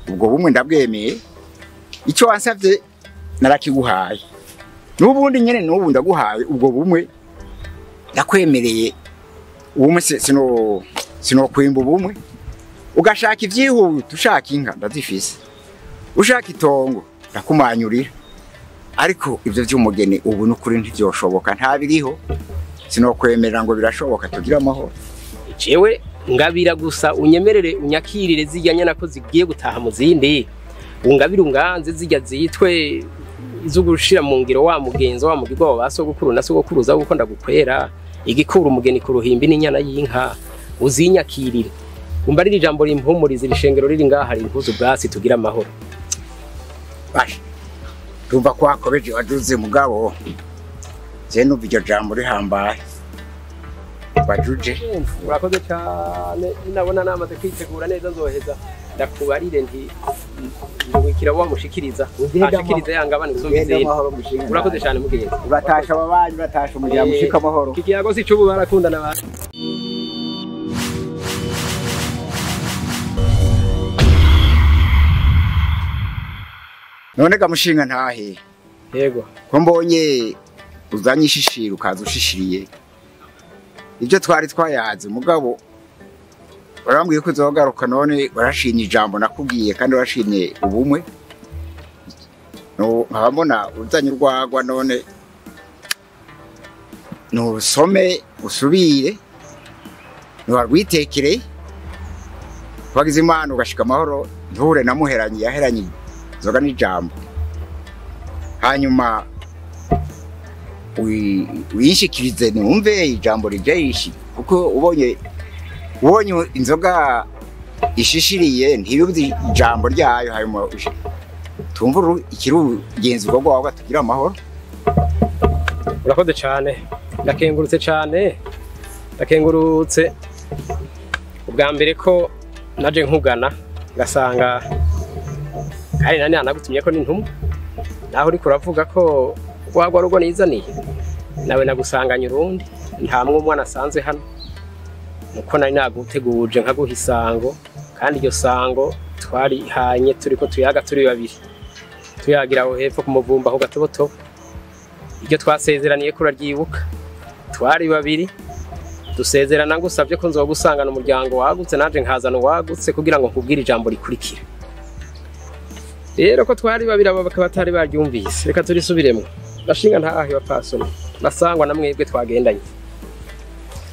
Ubwo bumwe ndabwemeye, icyo wansavye narakiguhaye, n'ubundi nyene n'ubu ndaguhaye ubwo bumwe, ndakwemereye ubumwe. Sino kwimba ubumwe. Ugashaka ivyihuta, ushaka inka ndazifise, ushaka itongo ndakumanyurira, ariko ivyo vy'umugeni ubu n'ukuri ntivyoshoboka, ntabiriho, sinokwemerera ngo birashoboka. Tugira amahoro. Jewe ngabira gusa unyemerere unyakirire zirya nyana ko zigiye gutaha mu zindi, ungabire unganze zirya zitwe izo gushira mu ngiro wa mugenzo wa mugirwa wa basogokuru na sogokuruza, wuko ndagukwera igikura umugeni ku ruhimbi n'inyana y'inka, uzinyakirire, umbarire ijambo rimpumuriza. Irishengero riri ngaha hari impuzu ubwatsi, tugira amahoro. Basha, ndumva ko wakobeje wajuze, mugabo je numva iryo jambo rihambaye wajuje. Urakoze cyane. Nabona namaze kwitegura neza, nzoheza ndakubarire nti ndungikira wamushikiriza ashikiriza yangabane gusumba izindi. Urakoze cyane, mugenzi. Uratasha ababanyi, uratasha umuryango, ushika amahoro. Iki kiyago si cubu, barakundana ba. None ga mushinga ntahe? Yego. Ko mbonye uzanye ishishiro, ukaza ushishiriye ibyo twari twayaze, mugabo warambwiye ko uzogaruka, none warashimye ijambo nakubwiye kandi warashimye ubumwe, no nkaba mbona uzanye urwagwa. None nusome usubire ntiwarwitekere, wagize Imana ugashika amahoro, ntuhure na muheranyi yaheranye inzoga n'ijambo, hanyuma uyishikirize numve ijambo rije yishi, kuko ubonye inzoga ishishiriye ntibibuze ijambo ryayo. Hanyuma tumva ikirugenzi urwo rwawe, tugira amahoro. Urakoze cyane, ndakengurutse cyane, ndakengurutse ubwa mbere ko naje nkugana ngasanga kandi nani anagutumye ko n'intumwa, naho uriko uravuga ko rwagwa rugo nizaniye, nawe nagusanganye urundi nta mwumwana asanze hano, nuko nari naguteguje nkaguha isango, kandi iryo sango twarihanye turiko tuyaga turi babiri, tuyagira aho hepfo ku muvumba aho gatobotobo. Iryo twasezeraniye ko uraryibuka, twari babiri dusezerana, ngusabye ko nzogusangana umuryango wagutse nanje nkazana uwagutse kugira ngo nkubwire ijambo rikurikira. Rero ko twari babiri, abo bakaba batari baryumvise, reka turisubiremo. Bashinga ntahe, bapasoni basangwa na mwebwe twagendanye,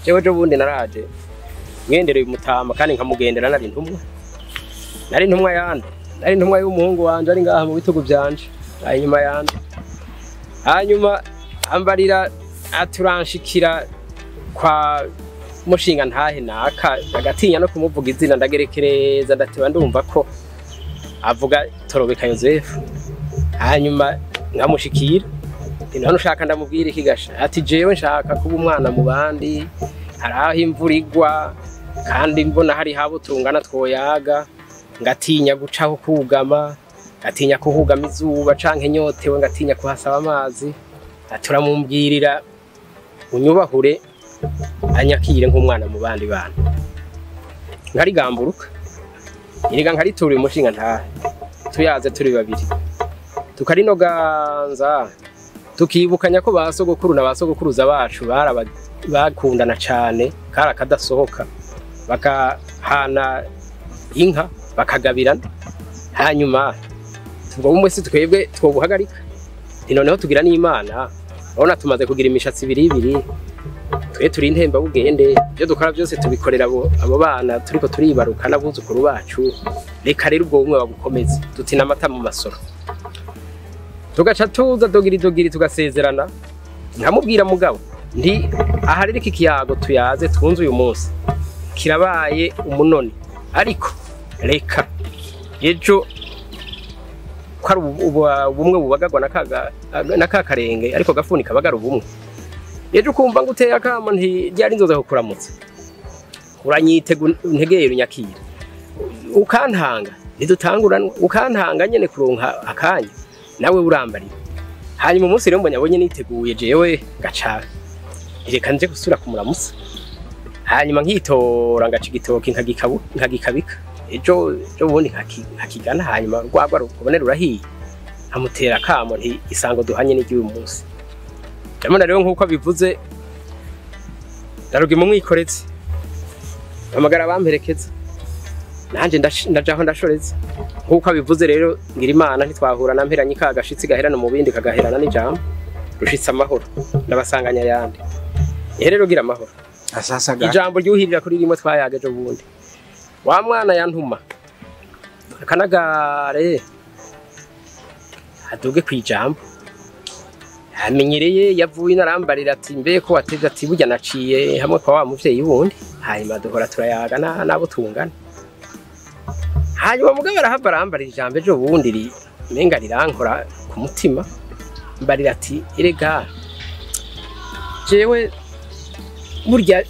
jewe ejo bundi naraje ngendereye umutama, kandi nkamugendera nari intumwa, nari intumwa yande, nari intumwa y'umuhungu wanje ari ngaha mu bitugu byanje hanyuma yande. Hanyuma ambarira aturanshikira kwa mushinga ntahe naka, agatinya no kumuvuga izina. Ndagerekereza, ndateba, ndumva ko avuga Torobeka Yozefu. Hanyuma nkamushikira nti: "None ushaka ndamubwira iki gasha?" Ati: "Jewe nshaka kuba umwana mu bandi, hari aho imvura igwa kandi mbona hari habo tungana twoyaga, ngatinya gucaho kugama, ngatinya kuhugama izuba canke nyotewe, ngatinya kuhasaba amazi." Ati: "Uramumbwirira unyubahure anyakire nk'umwana mu bandi bana." Nkarigamburuka iriga, nkaritura uyu mushinga ntahe, tuyaze turi babiri, tukarinoganza, tukibukanya ko ba sogokuru na ba sogokuruza bacu bakundana cane, kari akadasohoka, bakahana inka, bakagabirana. Hanyuma ubwo bumwe si twebwe twobuhagarika? Nti noneho tugira n'Imana, urabona tumaze kugira imishatsi ibiri ibiri, twe turi intemba bugende, ibyo dukora byose tubikorera abo bana turiko turibaruka n'abuzukuru bacu. Reka rero ubwo bumwe babukomeze, tuti n'amata mu masoro. Tugaca tuza dogiri dogiri, tugasezerana, nkamubwira mugabo nti: "Aha rero iki kiyago tuyaze twunze uyu munsi kirabaye umunoni, ariko reka ejo ko ari ubumwe bubagagwa na ka karenge, ariko gafuni kabagara ubumwe, ejo ukumva ngo uteye akamo nti ryari nzoza kukuramutsa, uranyitega untegere unyakira, ukantanga ntidutanguranwa, ukantanga nyene kuronka akanya nawe urambarira." Hanyuma umunsi rero mbonye abonye niteguye, jewe ngaca reka nje gusubira kumuramutsa, hanyuma nkitora ngaca igitoki nkagikabika. Ejo ejo bundi nkakigana, hanyuma rwagwa rukubone rurahiye, nkamutera akamo nti isango duhanye n'iry'uyu munsi. Ndabona rero nk'uko abivuze, ndarugima umwikorezi, mpamagara abamperekeza, nanje ndajaho ndashoreza. Nk'uko abivuze rero, ngira Imana ntitwahura na mperanye ka gashitsi gaherana mu bindi kagaherana n'ijambo rushitse amahoro, ndabasanganya yandi. Ehe rero gira amahoro. Asasaga. Ijambo ryuhirira kuri rimwe twayaga ejo bundi, wa mwana yantuma akanagare aduge kwijambo amenyereye yavuye narambarira ati mbe ko watevye, ati burya naciye hamwe kwa wa muvyeyi wundi, hanyuma duhora turayaga nabo tungana. Hanyuma mugabo arahava arambarira ijambo ejo bundi menga rirankora ku mutima, mbarira ati erega jewe burya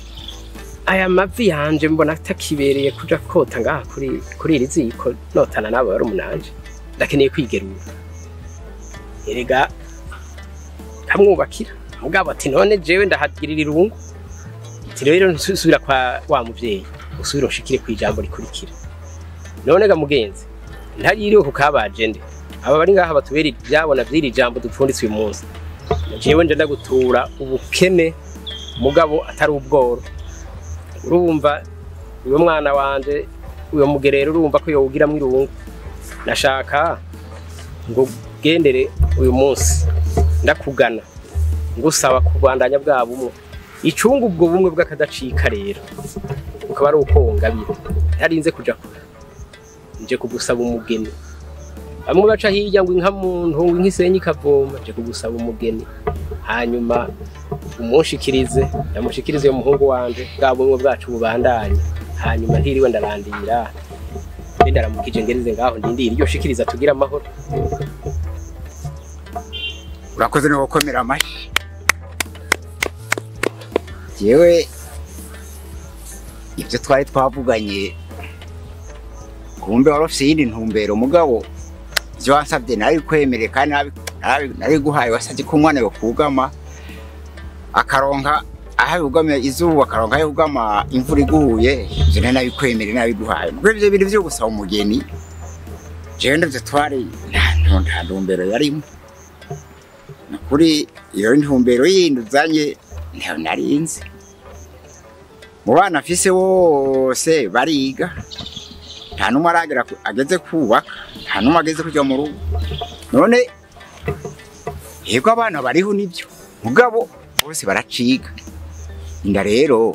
aya mavi yanje mbona atakibereye kuja kota ngaha kuri iri ziko notana nabo bari umunanje, ndakeneye kwigerura. Erega kamwubakira mugabo ati none jewe ndahagirira irungu, ati rero nsubira kwa wa muvyeyi usubira unshikire kwijambo rikurikira. None ga mugenzi ntaririwe ku kabaje nde aba bari ngaha batubera ibyabona vy'iri jambo dupfunditse uyu munsi, jewe nje ndagutura ubukene mugabo atari ubworo. Urumva uyo mwana wanje uyo mugerero urumva ko yowugiramwo irungu, nashaka ngo gendere uyu munsi ndakugana ngusaba kubandanya bwa bumwe icunga ubwo bumwe bw'akadacika, rero ukaba ari uko wongabira ntarinze kuja kure, nje kugusaba umugeni. Bamwe baca hirya ngo inka muntu ngo inka isenye ikavoma, nje kugusaba umugeni hanyuma umunshikirize, ndamushikirize uyo muhungu wanje, bwa bumwe bwacu bubandanye. Hanyuma ntiriwe ndarandira, mbe ndaramukije ngereze ngaho ndindira iryo shikiriza tugira amahoro. Urakoze no gukomera amashyi. Jewe ibyo twari twavuganye kumbe wari ufise iyindi ntumbero, mugabo ivyo wansavye narabikwemereye kandi narabiguhaye. Wasavye ko umwana yokugama akaronka aho yugama izuba, akaronka aho yugama imvura iguye. Ivyo nari nabikwemereye, nabiguhaye. Mugabo ivyo bintu vyo gusaba umugeni, jewe ndavyo twari nta ntumbero yarimo. Nukuri iyo ntumbero yindi uzanye ntayo narinzi. Mu bana mfise bose bariga, nta n'umwe aragera ageze kubaka, nta n'umwe ageze kuja mu rugo. None yego abana bariho nibyo, mugabo bose baraciga inda. Rero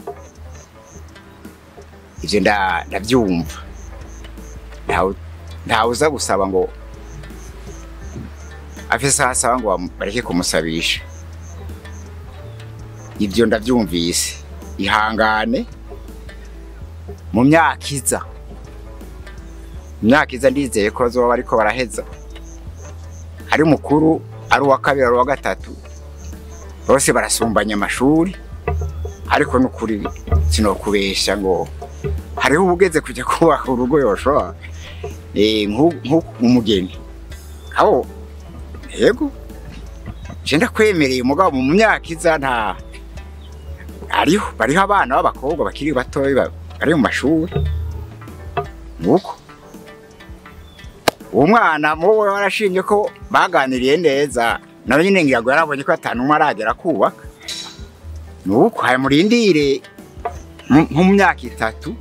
ivyo ndavyumva, ntawe uza gusaba ngo afise aho asaba ngo bareke kumusabisha. Ibyo ndavyumvise, ihangane mu myaka iza, mu myaka iza ndizeye ko bazoba bariko baraheza, ari mukuru, ari uwa kabiri, ari uwa gatatu, bose barasumbanya amashuri. Ariko n'ukuri sinokubesha ngo hariho ubugeze kujya kubaka urugo yoshobora nk'umugeni abo. Yego je ndakwemereye, umugabo mu myaka iza nta hariho bariho abana b'abakobwa bakiri batoyi bari mu mashuri. Nuko uwo mwana muwe warashimye ko baganiriye neza, nawe nyine ngira ngo yarabonye ko atanu umwe aragera kubaka. Nuko murindire nko mu myaka 3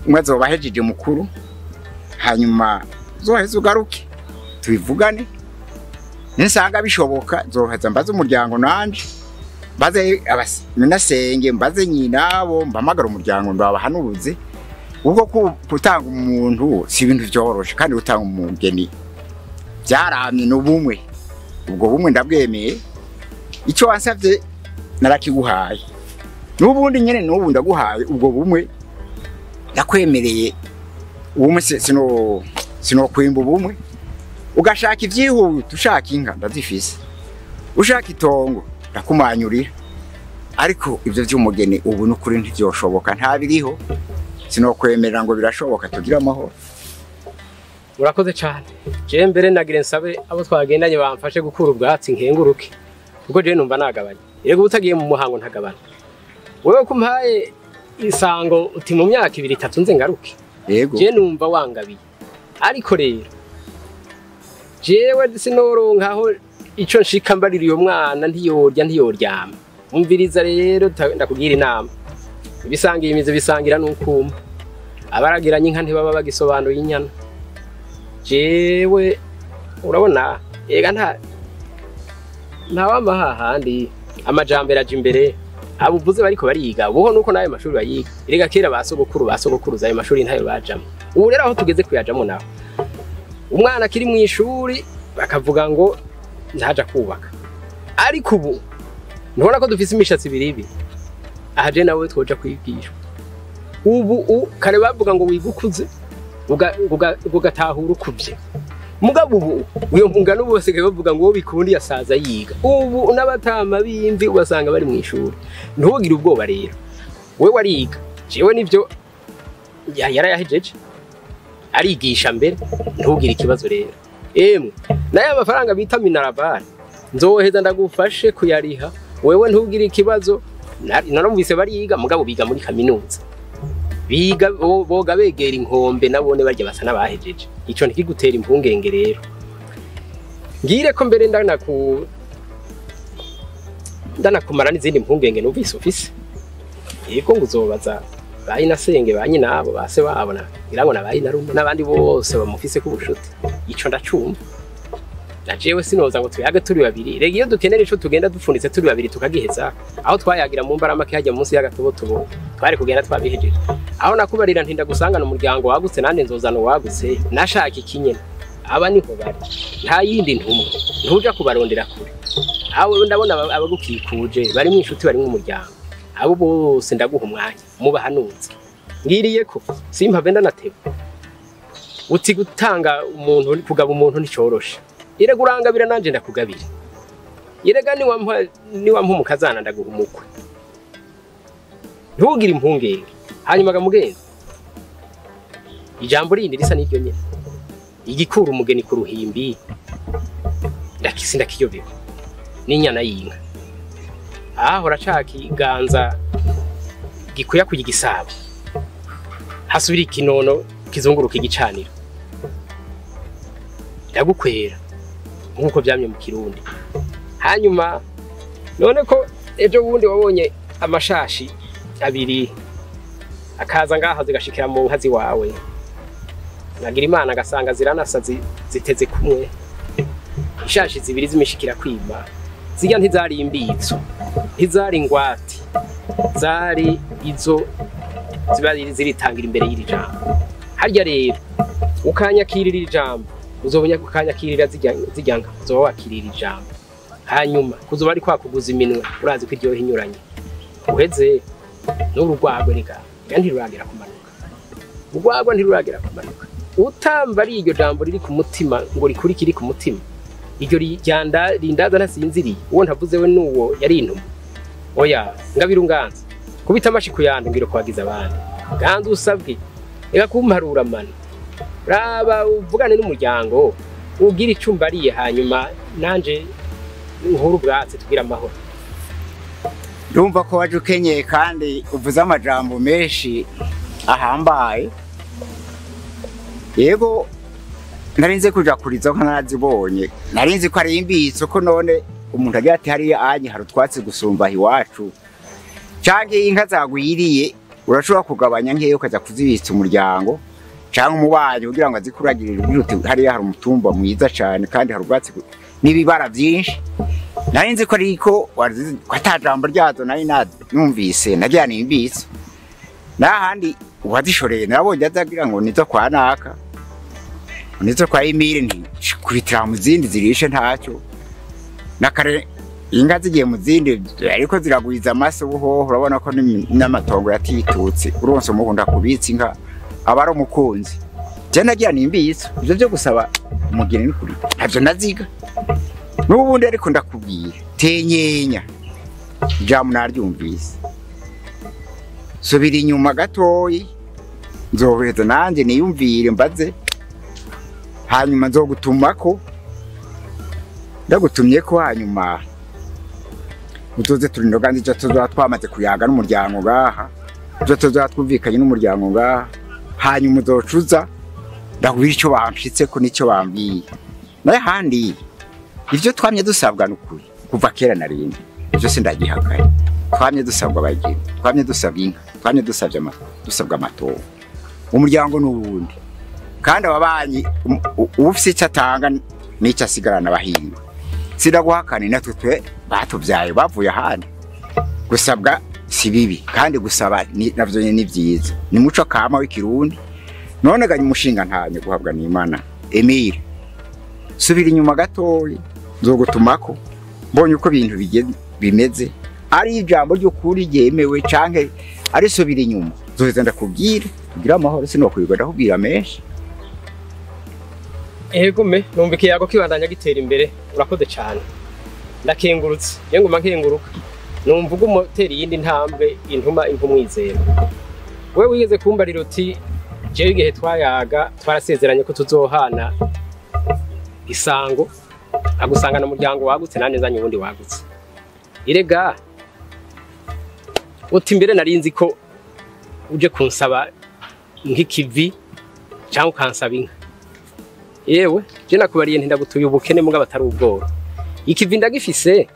umwe azoba ahejeje mukuru, hanyuma uzoheze ugaruke tubivugane. Ninsanga bishoboka nzoheza mbaze umuryango nanje, mbaze minasenge, mbaze nyinabo, mbamagara umuryango ndabahanuze. Ubwo gutanga umuntu si ibintu vyoroshe, kandi gutanga umugeni byaramye n'ubumwe. Ubwo bumwe ndabwemeye, icyo wansavye narakiguhaye, n'ubundi nyene n'ubu ndaguhaye ubwo bumwe, ndakwemereye ubumwe. Sino kwimba ubumwe ugashaka ivyihuta. Ushaka inka ndazifise, ushaka itongo ndakumanyurira, ariko ivyo vy'umugeni ubu n'ukuri ntivyoshoboka, ntabiriho, sinokwemerera ngo birashoboka. Tugira amahoro. Murakoze cyane. Je mbere nagire nsabe abo twagendanye bamfashe gukura ubwatsi nkenguruke, kuko je numva nagabanye. Yego utagiye mu muhango ntagabana. Wewe kumpaye isango uti mu myaka 2 3 nze ngaruke. Yego. Je numva wangabiye. Ariko rero jewe sinoronkaho ico nshika mbarira uyo mwana ntiyorya ntiyoryama. Umviriza rero ndakugira inama. Ibisangiye imizi bisangira n'ukuma. Abaragiranye inka ntibaba bagisobanuye inyana. Jewe urabona ega nta ntawama hahandi amajambere aje imbere abuvuze bariko bariga buho nuko nayo mashuri bayiga erega kera basogokuru basogokuruza ayo mashuri ntayo bajamo. Ubu rero aho tugeze kuyajamo naho umwana akiri mu ishuri bakavuga ngo ntaja kubaka, ariko ubu ntubona ko dufise imishatsi ibiri ibiri aha je nawe twoja kwigishwa. Ubu kare bavuga ngo wiga ukuze ugatahura ukuvye, mugabo ubu uyo mungano bose bavuga ngo bikundi yasaza yiga. Ubu n'abatama b'imvi ubasanga bari mu ishuri. Ntugire ubwoba rero, we wariga jewe nivyo yarayahejeje arigisha mbere, ntugire ikibazo rero. Emwe naye amafaranga bita minarabare nzoheza ndagufashe kuyariha wewe, ntugire ikibazo. Narumvise bariga mugabo biga muri kaminuza, biga boga begera inkombe nabone barya basa n'abahejeje. Ico ntikigutera impungenge rero. Ngire ko mbere ndanakumara n'izindi mpungenge numvise ufise. Yego ngo uzobaza bayinasenge banyinabo base babona ngira ngo nabayinarume n'abandi bose bamufise ku bushuti. Ico ndacumva. Na jewe sinoza ngo tuyage turi babiri. Rega iyo dukenera ico tugenda dupfunitse turi babiri tukagiheza. Aho twayagira mu mbaramake hajya munsi y'agatobotobo twari kugenda twabihejeje. Aho nakubarira ntinda gusangana umuryango wagutse nande nzozana wagutse nashaka ikinyene. Aba niho bari nta yindi ntumwe ntuja kubarondera kure. Aho ndabona abagukikuje bari mu inshuti bari mu muryango. Abo bose ndaguha umwanya mubahanuze. Ngiriye ko simpave ndanateba. Uti gutanga umuntu kugaba umuntu nticoroshe. Irega urangabira nanje ndakugabira. Irega niwampa umukazana ndaguha umukwe. Ntugire impungenge. Hanyuma gamugenzi, ijambo rindi risa n'iryo nyene. Igikura umugeni ku ruhimbi ndakisi ndakiyobewe n'inyana y'inka. Aho uracakiganza gikuya kugira igisabo, hasubira ikinono kizunguruka igicaniro. Ndagukwera nkuko byamye mu Kirundi. Hanyuma none ko ejo bundi wabonye amashashi abiri akaza ngaha zigashikira mu nka ziwawe, nagira Imana agasanga ziranasa ziteze kumwe, ishashi zibiri zimishikira kwima. Zirya ntizari imbitso, ntizari ingwate, zari izo ziba ziritangira imbere y'iri jambo. Harya rero ukanyakirira iri jambo uzobonya kukanyakirira zirya nka uzoba wakirira ijambo. Hanyuma kuzoba ari kwakuguza iminwe urazi ko iryoha inyuranye. Uheze n'urugwagwe reka ntiruragera kumanuka. Urwagwa ntiruragera kumanuka. Utamba ari iryo jambo riri ku mutima ngo rikurikire ku mutima. Iryo ryanda rindaza ntasinziriye. Uwo ntavuze we nuwo yari intumwa. Oya ngabirunganza. Kubita amashi kuyanda ngiro kwagiza abandi. Ganza usabwe eka kumparura mana. Raba uvugane n'umuryango ugira icumba ariye hanyuma nanje nkuru bwatsi tugira amahoro. Ndumva ko waje ukenyeye kandi uvuze amajambo menshi ahambaye. Yego narinze kuja kuriza ko narazibonye. Narinze ko ari imbitso ko none umuntu agira ati hariya anye hari utwatsi gusumba iwacu. Canke inka zagwiriye urashobora kugabanya nkeyo ukaza kuzibitsa umuryango canke umubanyi kugira ngo azikuragirire uti hariya hari umutumba mwiza cane kandi hari ubwatsi n'ibibara byinshi. Narinze ko ariko atajambo ryazo nari numvise nagira ni imbitso. Nahandi uwazishoreye narabonye azagira ngo nizo kwa naka nizo kwa Emile nti kubitira mu zindi zirishe ntacyo. Nakare inka zigiye mu zindi ariko ziragwiza amaso buhoho urabona ko n'amatongo yatitutse. Uronse umuhunda kubitsa inka aba ari umukunzi. Je nagira ni imbitso ivyo byo gusaba umugeni n'ukuri ntavyo naziga. N'ubundi ariko ndakubwira tenyenya jamu naryumvise. Subira inyuma gatoyi nzoheza nanje niyumvire mbaze, hanyuma nzogutumako ndagutumye ko hanyuma utoze turinoga nzi cyo tuzaba twamaze kuyaga n'umuryango ngaha, cyo tuzaba twumvikanye n'umuryango ngaha. Hanyuma uzocuza ndakubwira icyo bamshitse ko nicyo bambwiye. Naye handi ivyo twamye dusabwa n'ukuri kuva kera na rindi, ivyo sindagihakaye. Twamye dusabwa abageni, twamye dusabwa inka, twamye dusabye dusabwa amatongo. Umuryango n'ubundi. Kandi ababanyi ufise icyo atanga n'icyo asigarana abahinga. Sinaguhakane natwe twe batuvyaye bavuye ahandi. Gusabwa si bibi kandi gusaba navyo nyene ni vyiza. Ni muco kama w'ikirundi. None ganye umushinga ntanye guhabwa n'Imana. Emile, subira inyuma gatoyi nzogutumako mbonye uko ibintu bimeze. Ari ijambo ry'ukuri ryemewe canke ari subira inyuma. Nzoheza ndakubwira kugira amahoro, sinokwirwa ndakubwira menshi. Ego me numva ikiyago kibandanya gitera imbere, urakoze cyane. Ndakengurutse, ye nguma nkenguruka. Numva ugumotera iyindi ntambwe intuma impumwizero. Wewe wigeze kumbarira uti jewe igihe twayaga twarasezeranye ko tuzohana isango, agusangana umuryango wagutse nane nzanye ubundi wagutse. Irega uti mbere narinzi ko uje kunsaba nk'ikivi cyangwa ukansaba inka. Yewe je nakubariye nti ndagutuye ubukene muga batari ubworo. Ikivi ndagifise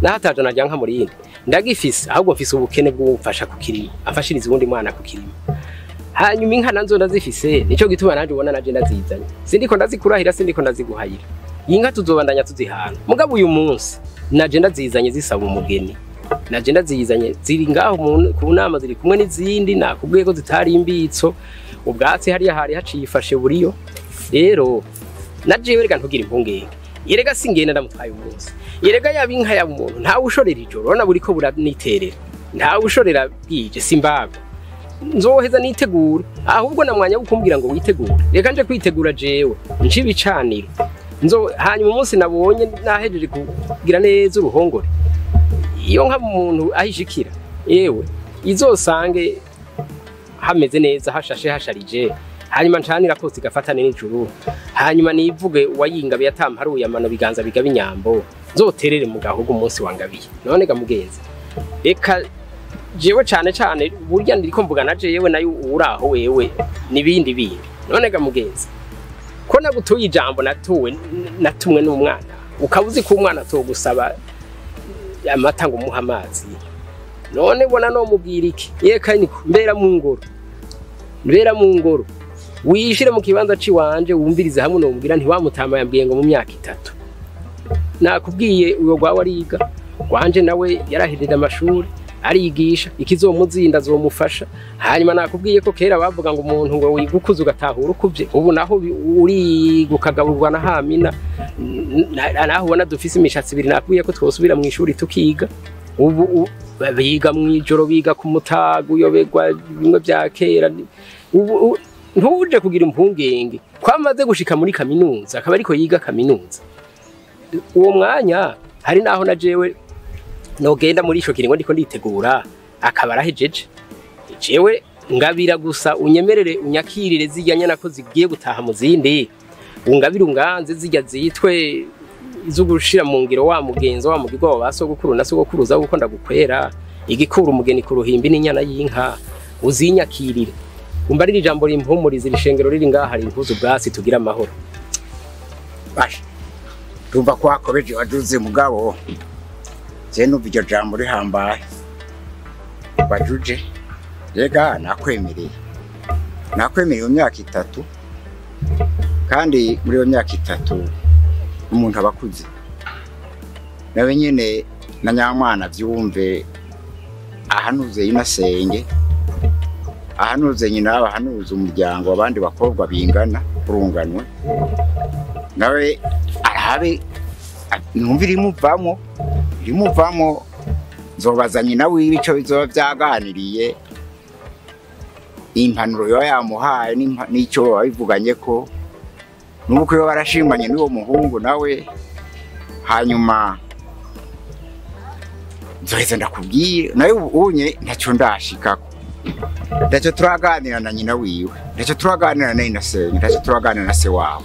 nahataje najya nka muri yindi. Ndagifise ahubwo mfise ubukene bw'umfasha kukirima, afashiriza ubundi mwana kukirima. Hanyuma inka nanzo ndazifise, nico gituma nanje ubona naje ndazizanye. Sindiko ndazikurahira, sindiko ndaziguhayira. Inka tuzobandanya tuzihana. Mugabo uyu munsi naje ndazizanye zisaba umugeni. Naje ndazizanye ziri ngaho ku nama ziri kumwe n'izindi, nakubwiye ko zitari imbitso. Ubwatsi hariya hari hacifashe buriyo. Rero najewe reka ntugira impungenge. Yerega singenda ndamutwaye umunsi. Yerega yaba inka yaba umuntu ntawe ushorera ijoro, urabona buriko buraniterera. Ntawe ushorera bwije simbago. Nzoheza nitegura, ahubwo na mwanya wo kumbwira ngo witegure. Reka nje kwitegura jewe, nce ibicaniro. Nzo hanyuma umunsi nabonye nahejeje kugira neza uruhongore. Iyo nka umuntu ahishikira, yewe izosange hameze neza hashashe hasharije. Hanyuma ncanira kose igafatane n'ijuru. Hanyuma nivuge uwayingabiye atamparuye amano biganza bigaba inyambo. Nzoterere mu gahugu umunsi wangabiye. None ga mugenzi, reka jewe cane cane burya ndiko mvuga na jewe nayo uraho wewe nibindi bindi. None ga mugenzi, ko nagutuye ijambo natuwe natumwe n'umwana, ukabuzi ko umwana atogusaba amata ngo umuhe amazi. None bona no mubwira iki? Yeka niko mbera mu ngoro. Mbera mu ngoro. Wishire mu kibanza ciwanje wumvirize hamwe no mubwira nti wamutama yambwiye ngo mu myaka itatu. Nakubwiye uyo gwawe ariga, gwanje nawe yarahejeje amashuri, arigisha, ikizomuzinda azomufasha. Hanyuma nakubwiye ko kera bavuga ngo umuntu ngo wigukuza ugatahura ukuvye, ubu naho uriga ukagaburwa na hamina, naho ubona dufise imishatsi ibiri. Nakubwiye ko twosubira mu ishuri tukiga. Ubu biga mu ijoro, biga ku mutaga uyoberwa bimwe bya kera. Ubu ntuje kugira impungenge kwamaze gushika muri kaminuza, akaba ariko yiga kaminuza. Uwo mwanya hari naho na jewe nogenda muri ico kiringo ndiko nditegura, akaba arahejeje. Jewe ngabira gusa unyemerere unyakirire zijya nyana ko zigiye gutaha mu zindi, ungabira unganze zijya zitwe izugushira mu ngiro wa mugenzo wa mugirwa wa basogokuru na sogokuruza uko ndagukwera igikura umugeni ku ruhimbi n'inyana y'inka, uzinyakirire. Umbarira ijambo rimpumuriza irishengero riri ngaha hari impuzu ubwatsi tugira amahoro. Basha, ndumva ko wakobeje wajuze mugabo. Je numva iryo jambo rihambaye. Wajuje, rega nakwemereye. Nakwemereye mu myaka itatu, kandi muri iyo myaka itatu umuntu aba akuze. Nawe nyene na nyamwana vyumve, ahanuze inasenge, ahanuze nyina, ahanuze umuryango abandi bakobwa bingana urunganwe. Nawe arabe numva irimuvamo, irimuvamo nzobaza nyina wiwe ico bizoba vyaganiriye, impanuro yoba yamuhaye n'ico babivuganye ko nuko yo barashimanye n'uwo muhungu nawe. Hanyuma nzoheza ndakubwira nawe ubunye ntaco ndashikako. Ntacyo turaganira na nyina wiwe, ntacyo turaganira na inasenge, ntacyo turaganira na se wawe.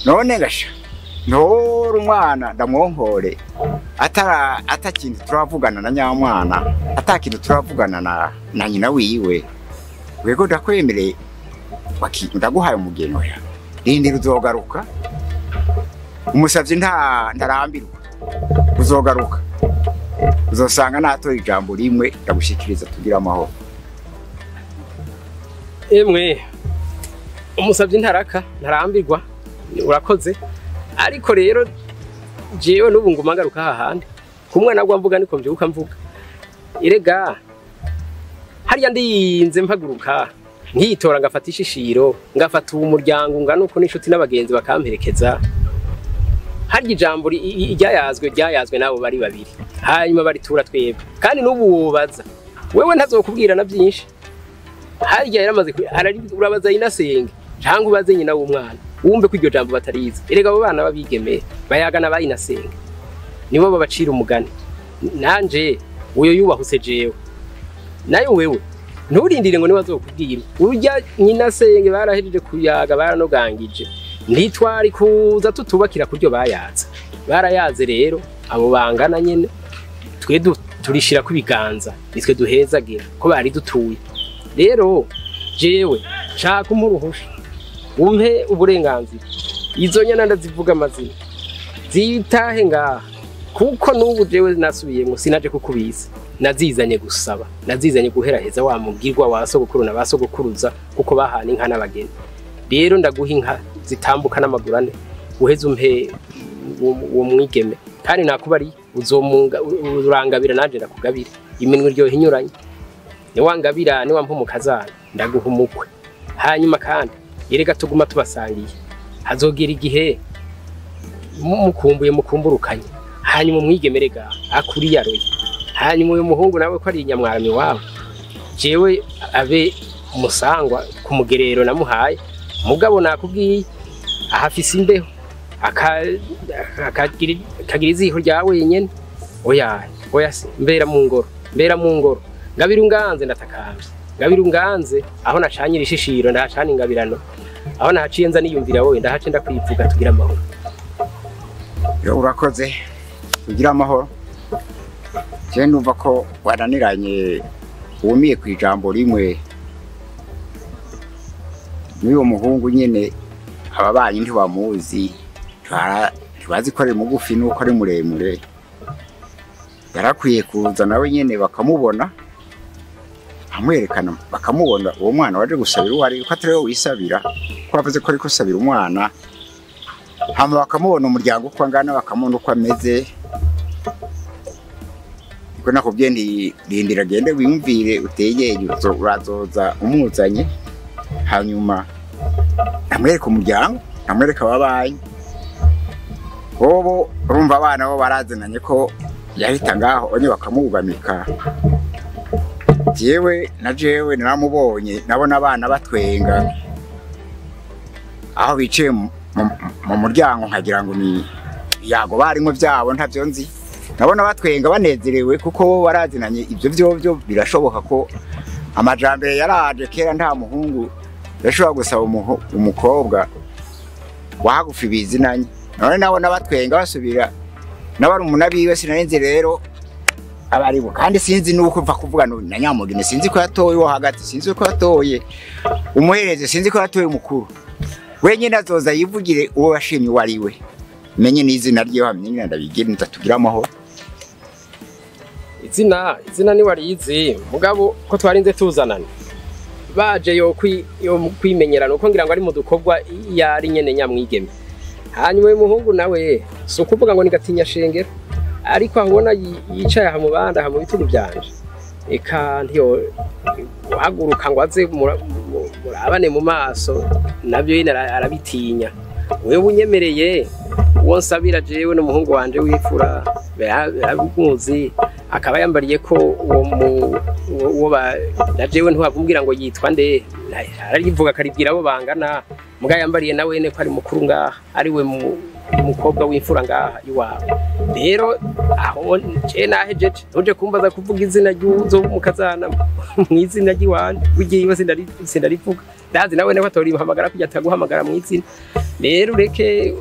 None gasha ntora umwana ndamwonkore atara atakintu turavugana na nyamwana, atakintu turavugana na nyina wiwe. Wego ndakwemereye, ndaguhaye umugeni, oya rindira uzogaruka. Umusavyi ntarambirwa, uzogaruka uzosanga natoye ijambo rimwe ndagushikiriza tugira amahoro. Emwe umusavyi ntaraka ntarambirwa, urakoze. Ariko rero jewe n'ubu nguma ngaruka hahandi ku mwana gwa mvuga niko mvyuka mvuga. Erega hariya ndinze mpaguruka nkitora ngafata ishishiro ngafata uwo muryango ngana uko n'inshuti n'abagenzi bakamperekeza. Harya ijambo ryayazwe nabo bari babiri, hanyuma baritura twebwe. Kandi n'ubu wobaza wewe ntazokubwira na byinshi. Harya yaramaze urabaza inasenge cyangwa ubaze nyina w'umwana wumve ko iryo jambo batarizi. Erega abo bana babigeme bayagana bayinasenge nibo babacira umugani. Nanje uyo yubahuse jewe nayo wewe nturindire ngo niwe azokubwira. Urya nyina senge barahejeje kuyaga baranogangije, ntitwari kuza tutubakira kuryo bayaza. Barayaze rero abo bangana nyene twe turishira ku biganza nitwe duhezagira ko bari dutuye. Rero jewe nshaka umuruhusha umpe uburenganzira izo nyana ndazivuga amazina zitahe ngaha, kuko n'ubu jewe nasubiyemo sinaje kukubiza, nazizanye gusaba, nazizanye guheraheza wa mugirwa wa sogokuru na basogokuruza kuko bahana inka n'abageni. Rero ndaguha inka zitambuka n'amaguru ane uheze umpe uwo mwigeme, kandi nakubari uzomunga urangabira nanje ndakugabira iminwe iryoha inyuranye. Niwangabira niwampa umukazana ndaguha umukwe. Hanyuma kandi yerega tuguma tubasangiye, hazogera igihe mukumbuye mukumburukanye, hanyuma umwigemerega akuriyaroye. Hanyuma uyu muhungu nawe ko ari inyamwarami wawe, jewe abe umusangwa ku mugerero namuhaye. Mugabo nakubwiye ahafise imbeho akagira iziho rya wenyene. Oya oya mbera mu ngoro, mbera mu ngoro ngabira unganze ndatakambye, ngabira unganze aho nacanyira ishishiro ndahacana ingabirano, aho nahaciye nza niyumvira wowe ndahace ndakwivuga tugira amahoro. Yo urakoze tugira amahoro. Je ndumva ko waraniranye wumiye ku ijambo rimwe n'uwo muhungu nyene. Ababanyi ntibamuzi, ntibazi ko ari mugufi nuko ari muremure. Yarakwiye kuza nawe nyene bakamubona, amwerekana bakamubona uwo mwana waje gusabira uwo ari, ko atari we wisabira, ko avuze ko ariko sabira umwana. Hama bakamubona umuryango uko angana, bakamubona uko ameze. Niko nakubwiye nti rindira agende wiyumvire utegeye urazoza umuzanye, hanyuma amwereka umuryango, amwereka ababanyi. Bobo urumva abana bo barazinanye ko yahita ngaho onye bakamugamika. Jewe na jewe naramubonye, nabona abana batwenga aho bicaye mu muryango nkagira ngo ni yago barimo byabo ntavyo nzi. Nabona batwenga banezerewe kuko bo barazinanye. Ibyo byovyo birashoboka ko amajambere yaraje kera, nta muhungu yashobora gusaba umukobwa wahagufi bizinanye. None nabona batwenga basubira n'abarumuna biwe, sinarinzi rero abaribo. Kandi sinzi nuko mva kuvuga na nyamugine, sinzi ko yatoye uwo hagati, sinzi ko yatoye umuhereze, sinzi ko yatoye umukuru. Wenyine azoza yivugire uwo yashimye uwo ari we, menye n'izina ryiwe, hamenye ndabigira ntatugira amahoro. Izina ni warizi mugabo ko twarinze tuzanana baje yo kwimenyerana uko ngira ngo ari mu dukobwa yari nyene nyamwigeme. Hanyuma uyu muhungu nawe si ukuvuga ngo ni gatinya shengero, ariko ahubona yicaye aha mu bandi aha mu bitugu byanje, eka ntiyo uhaguruka ngo aze murabane mu maso, nabyo nyine arabitinya. Wewe unyemereye uwo nsabira jewe n'umuhungu wanje w'imfura baramuzi, akaba yambariye ko uwo na jewe ntiwavumbwira ngo yitwa nde, ararivuga akaribwira abo bangana. Muga yambariye nawe ne ko ari mukuru ngaha, ari we mukobwa w'imfura ngaha iwawe. Rero aho je nahejeje ntuje kumbaza kuvuga izina ry'uzo mukazana mu izina ry'iwanje ugiye sindarivuga, ndazi nawe ne batori bahamagara kujya taguhamagara mu izina. Rero ureke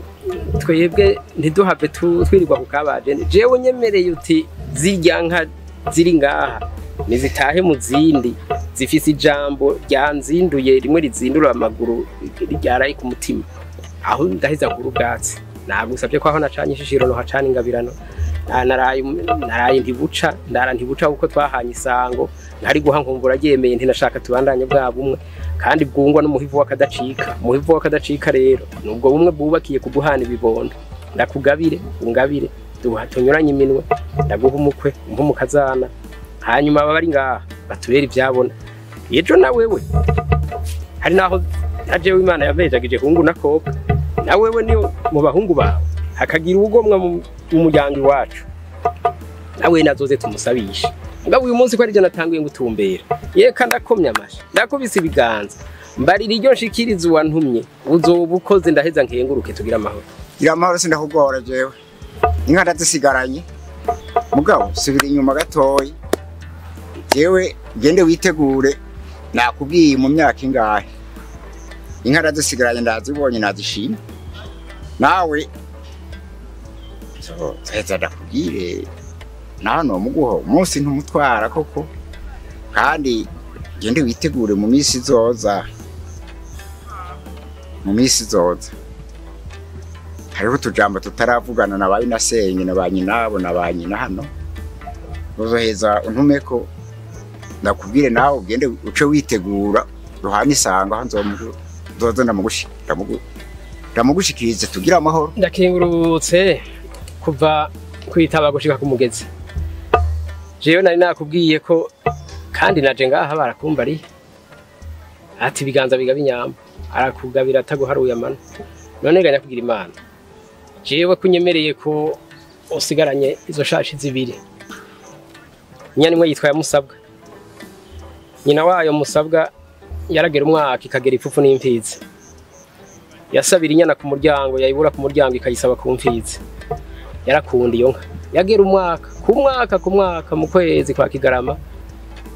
twebwe ntiduhave twirirwa ku kabaje. Jewe nyemereye uti zirya nka ziri ngaha nizitahe mu zindi Zifise ijambo ryanzinduye rimwe rizindura amaguru ryaraye ku mutima. Aho ndaheza nkuru ubwatsi. Nagusabye ko aho nacanye ishishiro no hacana ingabirano. Naraye ntibuca, ndara ntibuca kuko twahanye isango. Ntari guha nkumbura ryemeye ntinashaka tubandanye bwa bumwe kandi bwungwa n'umuhivu wakadacika. Umuhivu wakadacika rero nubwo bumwe bwubakiye kuguhana ibibondo. Ndakugabire ungabire tunyuranye iminwe, ndaguha umukwe umpa umukazana, hanyuma abari ngaha batubere ivyabona. Ejo na wewe hari naho ajewe Imana yavejagije hungu nakobwa, na wewe niyo mu bahungu bawe hakagira ubugomwa mu muryango iwacu, nawe nazoze tumusabishe. Ngabo uyu munsi ko ari je natanguye ngutumbera, yeka ndakomya amashi ndakubise ibiganza mbarira iryo nshikiriza uwantumye, uzoba ukoze ndaheza nkenguruke tugira amahoro. Gira amahoro sindakugora jewe, inka ndazisigaranye mugabo subira inyuma gatoyi. Jewe gende witegure, nakubwiye mu myaka ingahe inka ndazisigaranye, ndazibonye nazishimye. Nawe so ndakubwire naho nomuguha umunsi ntumutwara koko, kandi gende witegure mu minsi izoza, mu minsi izoza hariho utujambo tutaravugana na ba Inasenye na ba nyinabo na ba nyina hano. Uzoheza untumeko ndakubwire nawe ugende uce witegura ruhana isango aho nzoza ndamugushikirize tugira amahoro. Ndakengurutse kuva kwitaba gushika ku mugezi. Jewe nari nakubwiye ko kandi naje ngaha barakumbari ati ibiganza bigaba inyambo, arakugabira ataguharuye amano. None ga nyakugira Imana, jewe kunyemereye ko usigaranye izo shashi zibiri. Inyana imwe yitwa ya Musabwa, nyina wayo Musabwa yaragera umwaka ikagera ipfufu n'imfizi. Yasabira inyana ku muryango, yayibura ku muryango ikayisaba ku mfizi. Yarakunda iyo nka, yagera umwaka ku mwaka ku mwaka, mu kwezi kwa Kigarama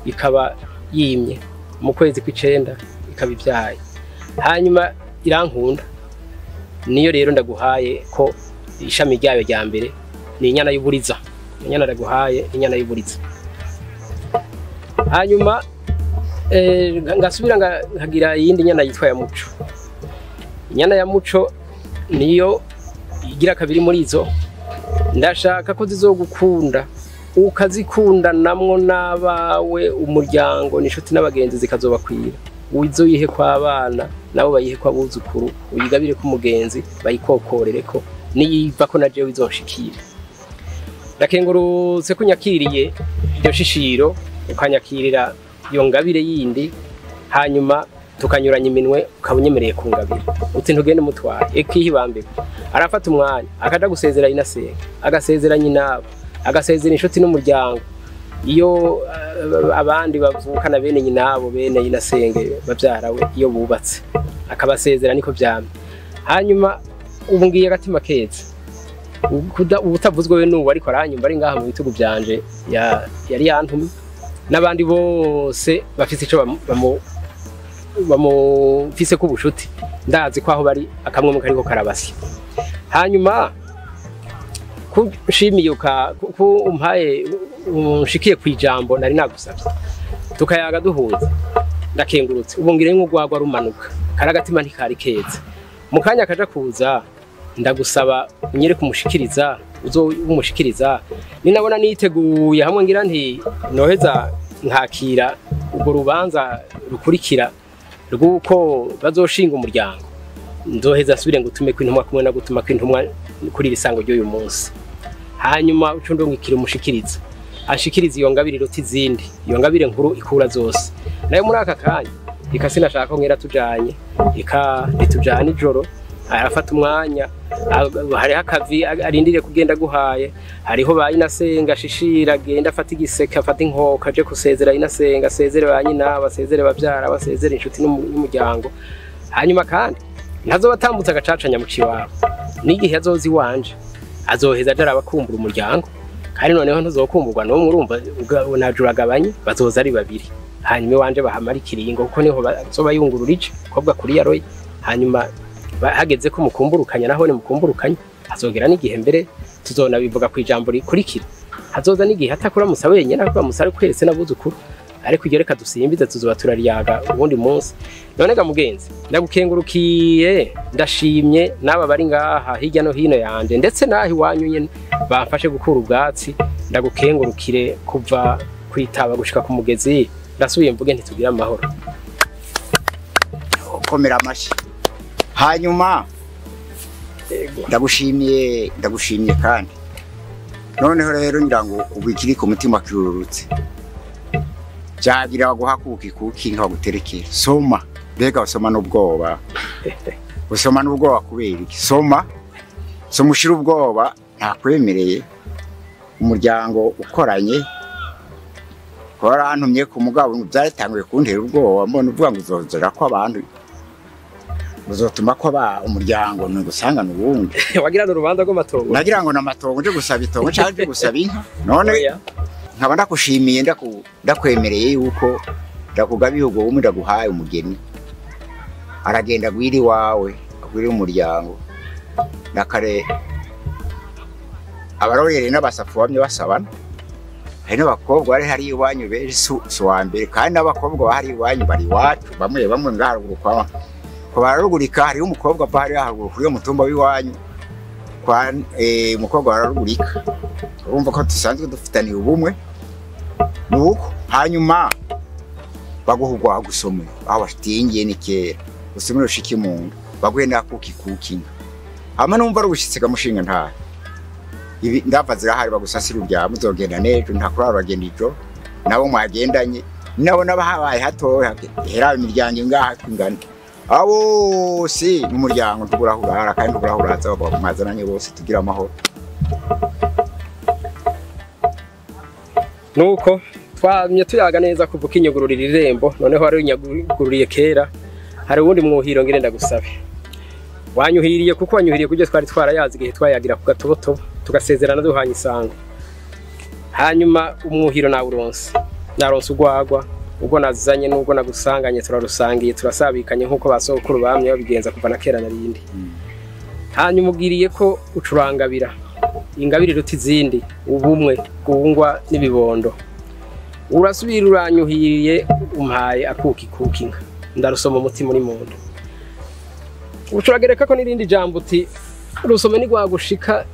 ikaba yimye, mu kwezi kw'icenda ikaba ivyaye. Hanyuma irankunda, niyo rero ndaguhaye ko ishami ryayo rya mbere ni inyana y'uburiza. Inyana ndaguhaye inyana y'uburiza. Hanyuma ngasubira nkagira iyindi nyana yitwa ya Muco. Inyana ya Muco niyo igira kabiri muri izo. Ndashaka ko zizogukunda ukazikunda namwo nabawe, umuryango n'inshuti n'abagenzi zikazobakwira. Uizo yihe kwa abana nabo bayihe kwa abuzukuru, uyigabire ku mugenzi bayikokorereko, niyiva ko na jewe izonshikira. Ndakengurutse ko nyakiriye iryo shishiro, ukanyakirira iyo ngabire yindi, hanyuma tukanyuranya iminwe ukabunyemereye ku ngabire. Uti ntugende mutwaye ekihibambirwa. Arafata umwanya akaja gusezera Inasenga, agasezera nyinabo, agasezera inshuti n'umuryango. Iyo abandi bavukana bene nyinabo bene Inasenge bavyarawe iyo bubatse akabasezera, niko vyamye. Hanyuma ubu ngiye agatima keza ubutavuzwe we nubu ariko aranyumva ari ngaha mu bitugu vyanje yari yantumye, n'abandi bose bafise ico bamufise ku bushuti, ndazi ko aho bari akamwe mu kariko karabasya. Hanyuma kushimiye ku umpaye unshikiye kwijambo nari nagusabye tukayaga duhuza, ndakengurutse. Ubu ngire nk'urwagwa rumanuka karagatima ntikari keza. Mu kanya kaja kuza ndagusaba unyereke umushikiriza, uzo umushikiriza. Ninabona niteguye hamwe ngira nti noheza nkakira urwo rubanza rukurikira rw'uko bazoshinga umuryango, nzoheza asubire ngutume kw'intumwa kumwe na gutuma kw'intumwa kuri iri sango ry'uyu munsi. Hanyuma uco ndungikira umushikiriza ashikiriza iyo ngabire iruta izindi, iyo ngabire nkuru ikura zose. Nayo muri aka kanya ika sinashaka ko nkera tujanye, ika ritujana ijoro. Arafata umwanya, hariho akavi arindiriye kugenda guhaye, hariho ba Inasenga shishira agenda afata igiseke afata inkoka aje kusezera Inasenga, asezere ba nyina, basezere bavyara, basezere inshuti n'umuryango. Hanyuma kandi ntazoba atambutse agacaca nyamuci wawe, n'igihe azoza iwanje azoheza aje arabakumbura umuryango, kandi noneho ntuzokumburwa n'umwe, urumva najuragabanye bazoza ari babiri. Hanyuma iwanje bahamara ikiringo kuko niho bazoba yungurura ice kobwa kuri yaroye. Hanyuma hageze ko mukumburukanya naho ni mukumburukanya, hazogera n'igihe mbere tuzona bivuga ku ijambo rikurikira, hazoza n'igihe atakura musa wenyine akura musa ari kwese n'abuzukuru. Ariko iryo reka dusimbize, tuzoba turaryaga ubundi munsi. None ga mugenzi, ndagukengurukiye, ndashimye n'aba bari ngaha hirya no hino yanje, ndetse n'aho iwanyu nyene bamfashe gukura ubwatsi. Ndagukengurukire kuva kwitaba gushika ku mugezi. Ndasubiye mvuge ntitugira amahoro. Komera amashyi. Hanyuma ndagushimiye, ndagushimiye kandi noneho rero ngira ngo ubu ikiri ku mutima kirurutse, byagira baguha kuki nka baguterekera. Soma, mbega usoma n'ubwoba, usoma n'ubwoba kubera iki? Soma, soma ushira ubwoba, ntakwemereye. Umuryango ukoranye warantumye ku mugabo, byaratanguye kuntera ubwoba, mbona uvuga ngo uzozera ko abantu uzotuma ko aba umuryango ntugusangana ubundi. Wagira urubanza rw'amatongo. Nagira ngo namatongo, nje gusaba itongo cyangwa nje gusaba inka. None nkaba ndakushimiye, ndakwemereye yuko ndakugabiye ubwo bumwe, ndaguhaye umugeni, aragenda agwira iwawe, agwira umuryango. Nakare abarorere n'abasafu bamye basabana, hari n'abakobwa bari hari iwanyu benshi, si uwa mbere, kandi n'abakobwa bahari iwanyu bari iwacu bamwe bamwe ngaha haruguru kwa bararugurika. Hariho umukobwa ava hariya haruguru kuri uwo mutumba w'iwanyu kwa umukobwa bararugurika. Urumva ko dusanzwe dufitaniye ubumwe nuko. Hanyuma baguha urwaho gusome aho bashingiye ni kera, usomere ushike mu nda, baguhe n'akuki kuki inka. Hama numva ari ubushitsi gamushinga ntahe, ibi ndava zirahari, bagusasira uryama, uzogenda n'ejo, nta kurara, uragenda ijoro nabo mwagendanye nabo n'abahabaye hatoya. Hera imiryango ingaha ingana, abo bose n'umuryango, ntugurahurara kandi ntugurahuraza mwazananye bose, tugira amahoro. Nuko twamye tuyaga neza kuva ukinyugururira irembo. Noneho wari unyugururiye kera, hari uwundi mwuhiro ngire ndagusabe. Wanyuhiriye kuko wanyuhiriye kubyo twari twarayazi igihe twayagira ku gatobotobo, tugasezerana duhanye isango. Hanyuma umwuhiro nawuronse, naronse urwagwa, ubwo nazanye n'ubwo nagusanganye, turarusangiye, turasabikanye nk'uko basokuru bamye babigenza kuva na kera narindi. Hanyuma ubwiriye ko ucurangabira ingabire iruta izindi, ubumwe bwungwa n'ibibondo. Urasubira uranyuhiriye, umpaye akuki kuki inka, ndarusoma umutima uri mu nda. Ucuragereka ko n'irindi jambo uti rusome nigwagushika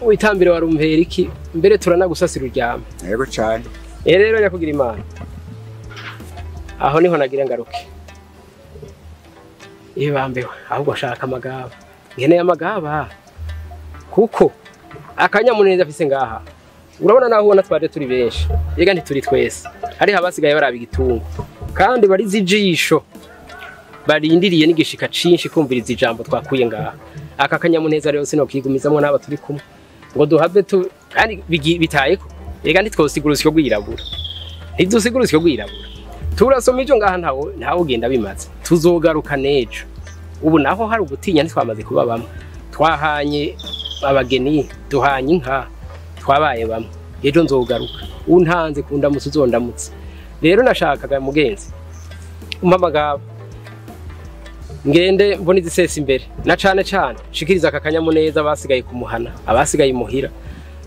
witambire warumpera iki, mbere turanagusasira uryame. Yego cyane. Rero nyakugira Imana, aho niho nagira ngaruke ibambewe, ahubwo nshaka amagaba, nkeneye amagaba, kuko akanyamuneza afise ngaha. Urabona naho ubona twaje turi benshi, yega ntituri twese, hariho abasigaye baraba igitungo kandi barize ijisho, barindiriye n'igishika cinshi kumviriza ijambo twakuye ngaha. Aka kanyamuneza rero sinokigumizamwo n'aba turi kumwe ngo duhave tu kandi bitayeko. Yega ntitwosigura urusyo rwirabura, ntidusigura urusyo rwirabura, turasoma ivyo ngaha, ntawe ugenda bimaze, tuzogaruka n'ejo. Ubu naho hari ugutinya, ntitwamaze kuba bamwe, twahanye abageni, duhanye inka, twabaye bamwe. Ejo nzogaruka, untanze kundamutse uzondamutse. Rero nashakaga mugenzi umpamagaba ngende mbona izisesa imbere, na cane cane shikiriza aka kanyamuneza basigaye kumuhana, abasigaye imuhira,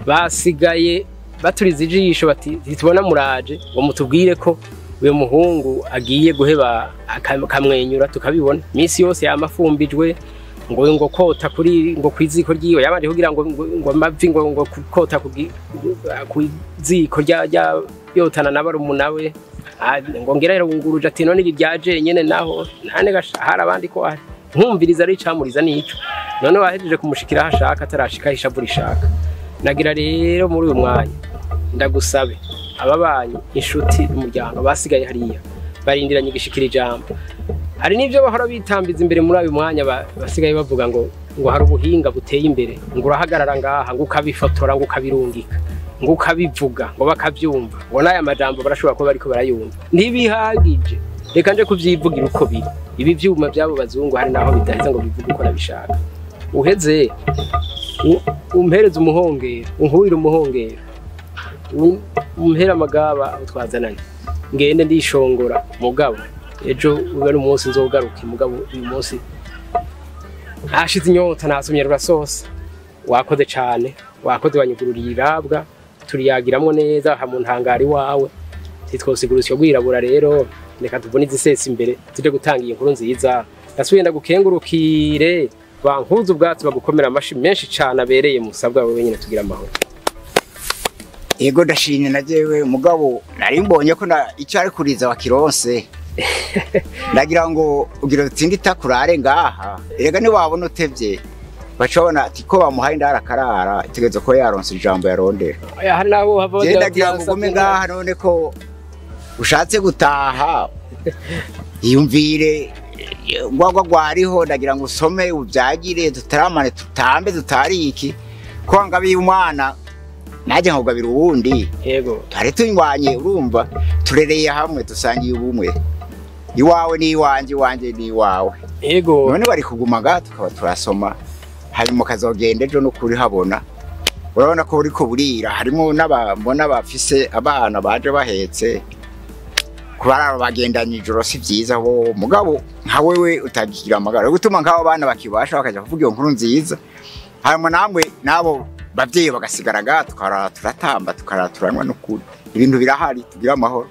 basigaye baturiza ijisho bati ntitubona muraje ngo mutubwire ko uyu muhungu agiye guheba akamwenyura tukabibona. Minsi yose yamafumbijwe ngo kota kuri ngo kwiziko ryiwe, yabanje kugira ngo amavi ngo kota kwiziko rya yotana na barumuna we, ngo ngira yarunguruje ati none ryaje nyene naho nane gashahara abandi ko ari nkumviriza ari camuriza nico. None wahejeje kumushikira hashaka atarashika ishavu rishaka. Nagira rero muri uyu mwanya ndagusabe ababanyi, inshuti, umuryango basigaye hariya barindiranye igishikira ijambo. Hari n'ibyo bahora bitambiza imbere muri uyu mwanya, basigaye bavuga ngo hari ubuhinga buteye imbere, ngo urahagarara ngaha ngo ukabifotora, ngo ukabirungika, ngo ukabivuga, ngo bakabyumva, ngo n'aya majambo barashobora kuba bariko barayumva. Ntibihagije, reka nje kuvyivugira uko biri. Ibi vyuma by'abo bazungu hari naho bidaheza ngo bivuge uko nabishaka. Uheze umpereze umuhongero, unkurire umuhongero, umpere amagaba abo twazananye, ngende ndishongora. Mugabo ejo ube ari umunsi nzogaruke. Mugabo uyu munsi hashize inyota, nasomye rurasosa. Wakoze cane, wakoze, wanyugururiye irabwa, turiyagiramwo neza aha mu ntangari wawe. Ntitwosigura urusyo rwirabura rero, reka tuvune izisesa imbere tuje gutanga iyi nkuru nziza. Ndasubiye ndagukengurukire, bankuze ubwatsi bagukomera amashi menshi cane abereye musabwa wewe nyine, tugira amahoro. Yego, ndashimye na jewe, mugabo nari mbonye ko icyo ari kuriza wakironse. Ndagira ngo ugira utsinde itakurare ngaha, erega niwabona utevye baca babona ati ko bamuhaye indara akarara, itegereza ko yaronse ijambo yarondera. Oya, hari n'abo hava Je bagira ndagira bati, ngo ugume "Yasavye ngaha, none ko ushatse gutaha yumvire rwagwa rwariho, ndagira ngo usome ubyagire, dutaramane, tutambe, tutariki ko ngabiye umwana najye nkugabira uwundi. Yego. Twari tunywanye, urumva turereye hamwe, dusangiye ubumwe, iwawe ni iwanjye, iwanjye ni iwawe. Yego. None bari kuguma ngaha tukaba turasoma, hanyuma ukazogenda ejo n'ukuri habona. Urabona ko buriko burira, harimo n'abambona bafise abana baje bahetse, kubarara bagendanye ijoro si vyiza bo, mugabo nka wewe utagira amagara gutuma nk'abo bana bakibasha bakaja kuvuga iyo nkuru nziza, hanyuma namwe n'abo bavyeyi bagasigara ngaha, tukarara turatamba, tukarara turanywa, n'ukuri ibintu birahari, tugira amahoro.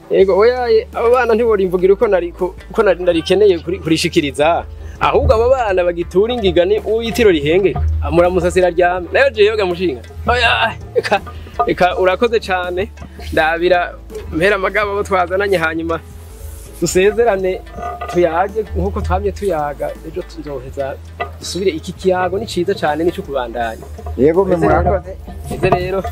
Yego, oya, abo bana ntiborimvugira uko nari ko nari narikeneye kurishikiriza, ahubwo abo bana bagitura ingiga ni uwitiro rihengeka amuramusasira ryame nayo jewe gamushinga. Oya, eka eka, urakoze cane, ndabira mpera amagabo abo twazananye, hanyuma dusezerane, tuyage nkuko twamye tuyaga. Ejo tuzoheza dusubire, iki kiyago ni ciza cane, nico kubandanya. Yego, Ese rero- murakoze. Ese rero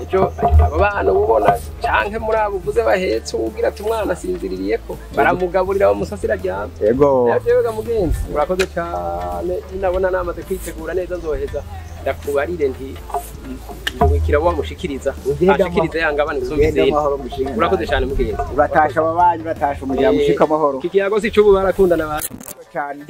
ejo abo bana ubona canke muri abo uvuze bahetse, uwugira ati umwana asinziririyeko, baramugaburira bamusasira aryame. Yego. Najewe mugenzi, urakoze cane, ninabona namaze kwitegura neza nzoheza ndakubarire nti ndungikira wamushikiriza ashikiriza yangabane gusumba Ugende izindi. amahoro mushinga. Urakoze cane mugenzi. Uratasha ababanyi, uratasha umuryango, ushika amahoro. Iki kiyago si c'ubu, barakundana ba Cyane.